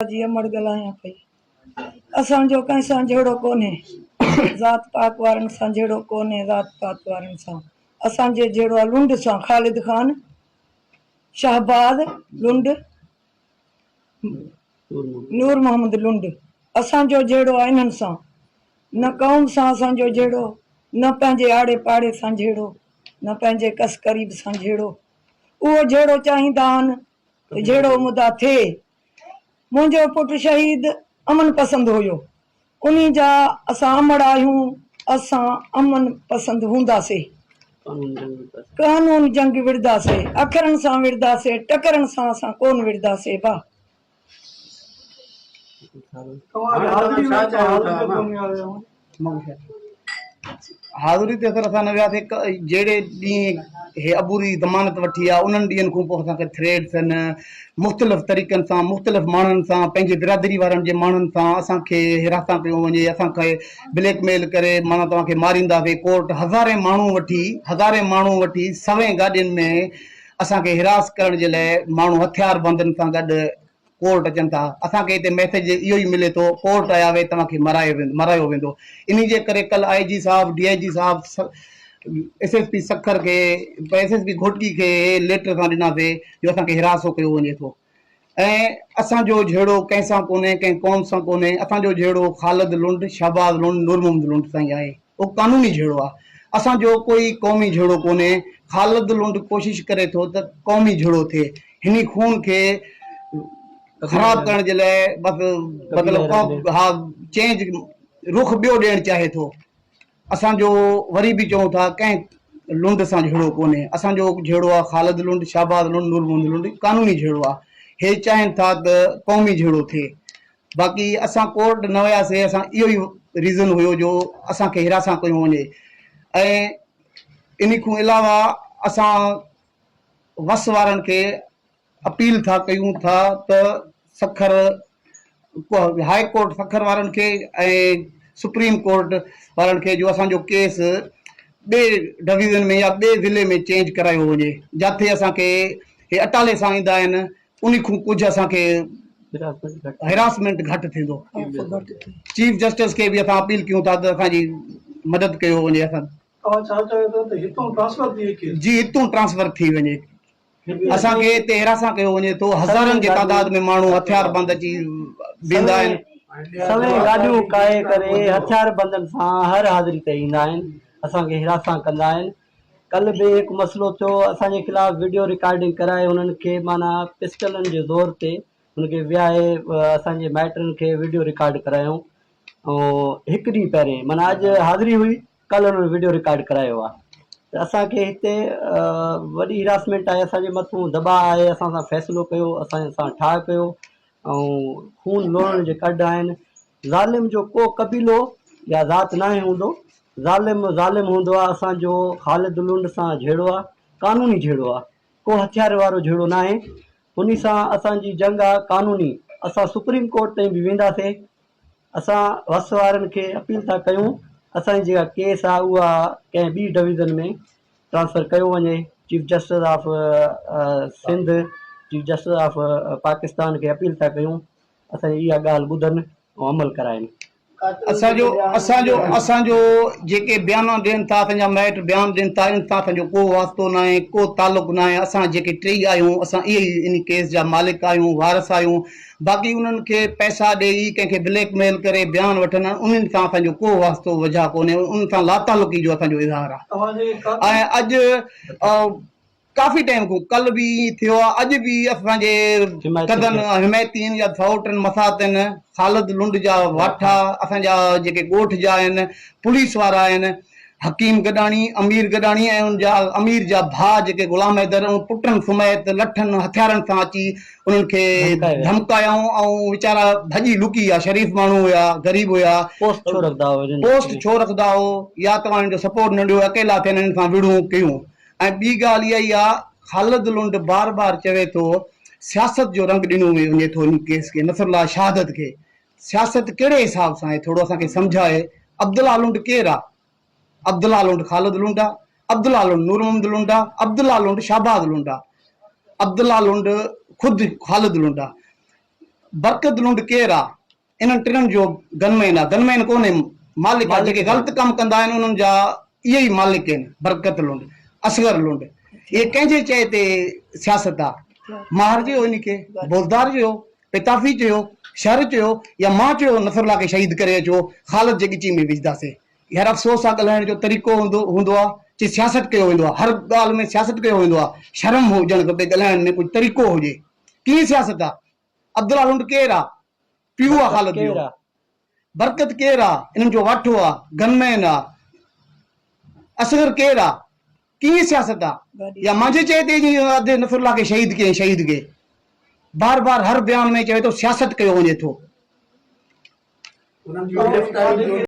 جي امڙ ڳالهايان پئي. اسان جو ڪنهن سان جهيڙو ڪونهي. ذات پات وارن سان جهيڙو ڪونهي ذات پات وارن سان اسان جي جهيڙو آ لنڊ سان خالد خان شهباز لنڊ نور محمد لنڊ اسان جو جهيڙو آ انهن سان نه قوم سان اسان جو جهيڙو نه پنهنجي آڙي پاڙي سان جهيڙو نه پنهنجي ڪس قريب سان جهيڙو اهو جهيڙو چاهيندا آهن ته جهيڙو مدا ٿئي. منهنجو پٽ شهيد امن پسند هيو. انهي جا اسان امڙ آهيون. اسان امن پسند هونداسي. قانون جنگ وڙهنداسي. اکرن سان وڙهنداسي، ٽڪرن سان اسان ڪونه وڙهنداسي با. حاضري تي سر اسان نه وياسي جهڙي ڏينهن هي عبوري ضمانت وٺي آ انهن ڏينهن کان پوء اسان کي ٿريٽس آهن مختلف طريقن سان مختلف ماڻهن سان پنهنجي برادري وارن جي ماڻهن سان اسان کي هراسان ڪيو وڃي اسان کي بليڪ ميل ڪري معنيٰ توهان کي مارينداسي ڪورٽ هزارين ماڻهو وٺي هزارين ماڻهو وٺي سوين گاڏين ۾ اسان کي هراس ڪرڻ جي لاء ماڻهو هٿيار بندن سان گڏ ڪورٽ اچن ٿا اسان کي هتي ميسيج اهو ئي ملي ٿو ڪورٽ آيا وي توهان کي مرايو ويندو مرايو ويندو انهي جي ڪري ڪل آء جي صاحب ڊي I جي صاحب ايس ايس پي سکر کي ايس ايس پي گهوٽڪي کي ليٽر اسان ڏناسي جو اسان کي هراسو ڪيو وڃي ٿو ۽ اسان جو جهيڙو ڪنهن سان ڪونهي ڪنهن قوم سان ڪونهي اسان جو جهيڙو خالد لنڊ شهباز لنڊ نور محمد لنڊ سان ئي آهي اهو قانوني جهيڙو آهي اسان جو ڪوئي قومي جهيڙو ڪونهي خالد لنڊ ڪوشش ڪري ٿو ته قومي جهيڙو ٿئي هني خون کي خراب ڪرڻ جي لاء بس مطلب ها چينج رخ ٻيو ڏيڻ چاهي ٿو اسان جو وري به چئون ٿا ڪنهن لنڊ سان جهيڙو ڪونهي اسان جو جهيڙو آهي خالد لنڊ شهباز لنڊ نور محمد لنڊ قانوني جهيڙو آهي هي چاهين ٿا ته قومي جهيڙو ٿئي باقي اسان ڪورٽ نه وياسي اسان اهو ئي ريزن هيو جو اسان کي هراسان ڪيو وڃي ۽ انهي کان علاوه اسان وس وارن کي اپيل ٿا ڪيون ٿا ته سکر هاء ڪورٽ سکر وارن کي ۽ سپريم ڪورٽ وارن کي جو اسان جو ڪيس ٻئي ڊويزن ۾ يا ٻئي ضلعي ۾ چينج ڪرايو وڃي جاٿي اسان کي هي اٽالي سان ايندا آهن انهي کان ڪجهه اسان کي هراسمينٽ گهٽ ٿيندو. چيف جسٽس کي به اسان اپيل ڪيون ٿا ته اسان جي مدد ڪيو وڃي اسان. توهان ڇا چاهيو ٿا ته هتون ٽرانسفر ٿئي ڪيس؟ جي هتون ٽرانسفر ٿي وڃي. اسان کي هتي هراسان ڪيو وڃي ٿو هزارن جي تعداد ۾ ماڻهو هٿيار بند اچي ويندا آهن. سوين گاڏيون ڪاهي ڪري هٿيار بندن سان هر حاضري تي ايندا آهن اسان کي هراسان ڪندا آهن. ڪلهه به هڪ مسئلو ٿيو اسان جي خلاف وڊيو رڪارڊنگ ڪرائي انهن کي معنيٰ پسٽلن جي زور تي ان کي ويهائي اسان جي مائٽن کي وڊيو رڪارڊ ڪرايائون ۽ هڪ ڏينهن پهرين معنيٰ اڄ حاضري هئي ڪلهه انهن وڊيو رڪارڊ ڪرايو آهي ته اسان کي هتي وڏي هراسمينٽ آهي اسان جي مٿون دٻاء آهي اسان سان فيصلو ڪيو اسان سان ٺاهه ڪيو ۽ خون لوڙڻ جي ڪڍ آهن. ظالم جو ڪو قبيلو يا ذات ناهي هوندو. ظالم ظالم هوندو آهي. اسان جو خالد لنڊ سان جهيڙو آهي، قانوني جهيڙو آهي، ڪو هٿيار وارو جهيڙو ناهي. انهي سان اسان جي جنگ آهي قانوني. اسان سپريم ڪورٽ تائين به وينداسين. اسان وس وارن کي اپيل ٿا ڪيون اسان جي جيڪا ڪيس آهي اها ڪنهن ٻي ڊويزن ۾ ٽرانسفر ڪيو وڃي، chief justice of Sindh, chief justice of Pakistan کي اپيل ٿا ڪيون اسان جي اها ڳالهه ٻڌن ۽ عمل ڪرائين. اسان جو اسان جو اسان جو جيڪي بيان ڏين ٿا اسان جا مائٽ بيان ڏين ٿا ان سان اسان جو ڪو واسطو ناهي ڪو تعلق ناهي اسان جيڪي ٽيئي آهيون اسان اهي ئي ان ڪيس جا مالڪ آهيون وارث آهيون باقي انهن کي پئسا ڏيئي ڪنهن کي بليڪ ميل ڪري بيان وٺن انهن سان اسان جو ڪو واسطو وجهه ڪونهي انهن سان لاتعلقي جو اسان جو اظهار آهي ۽ اڄ ڪافي ٽائيم کان ڪل به ائين ٿيو آهي اڄ به اسان جي ڪزن حمايتين يا سئوٽن مساتن خالد لنڊ جا واٺا اسان جا جيڪي ڳوٺ جا آهن پوليس وارا آهن حڪيم گڏاڻي، امير گڏاڻي ۽ ان جا امير جا ڀاء جيڪي غلام حيدر ۽ پٽن سميت لٺن هٿيارن سان اچي انهن کي ڌمڪايائون ۽ ويچارا ڀڄي لڪي ويا شريف ماڻهو هيا غريب هيا پوسٽ ڇو رکندا هو انهن پوسٽ ڇو رکندا هو يا توهان انهن جو سپورٽ نه ڏيو اڪيلا ٿين انهن سان وڙهون ڪيون ۽ ٻي ڳالهه اها ئي آ خالد لنڊ بار بار چوي ٿو سياست جو رنگ ڏنو وڃي ٿو ان ڪيس کي نصرالله شهادت کي سياست ڪهڙي حساب سان آهي ٿورو اسان کي سمجهائي عبدالله لنڊ ڪير آ عبدالله لنڊ خالد لنڊ آ عبدالله لنڊ نور محمد لنڊ آ عبدالله لنڊ شهباز لنڊ آ عبدالله لنڊ خود خالد لنڊ آ برڪت لنڊ ڪير آ؟ انهن ٽنهن جو گن مين آ، گن مين ڪونهي مالڪ آ، جيڪي غلط ڪم ڪندا آهن انهن جا اهي ئي مالڪ آهن، برڪت لنڊ، اصغر لنڊ، اهي ڪنهن جي چئي تي سياست آ؟ ماهر چيو ان کي، بوزدار چيو، پتافي چيو، شر چيو يا مان چيو نصرالله کي شهيد ڪري اچو خالد جي ڳچي ۾ وجهنداسين. يار افسوس آ ڳالهائڻ جو طريقو هوندو هوندو آ چي سياست ڪيو ويندو آ هر ڳالهه ۾ سياست ڪيو ويندو آ شرم هجڻ کپي ڳالهائڻ ۾ ڪجهه طريقو هجي ڪيئن سياست آ عبدالله لنڊ ڪير آ پيو آ خالد جو برڪت ڪير آ انهن جو واٺو آ گن مين آ اصغر ڪير آ ڪيئن سياست آ يا مانجي چئي تي جي ادي نصرالله کي شهيد ڪيائين شهيد ڪي بار بار هر بيان ۾ چوي ٿو سياست ڪيو وڃي ٿو. انهن جي گرفتاري جو.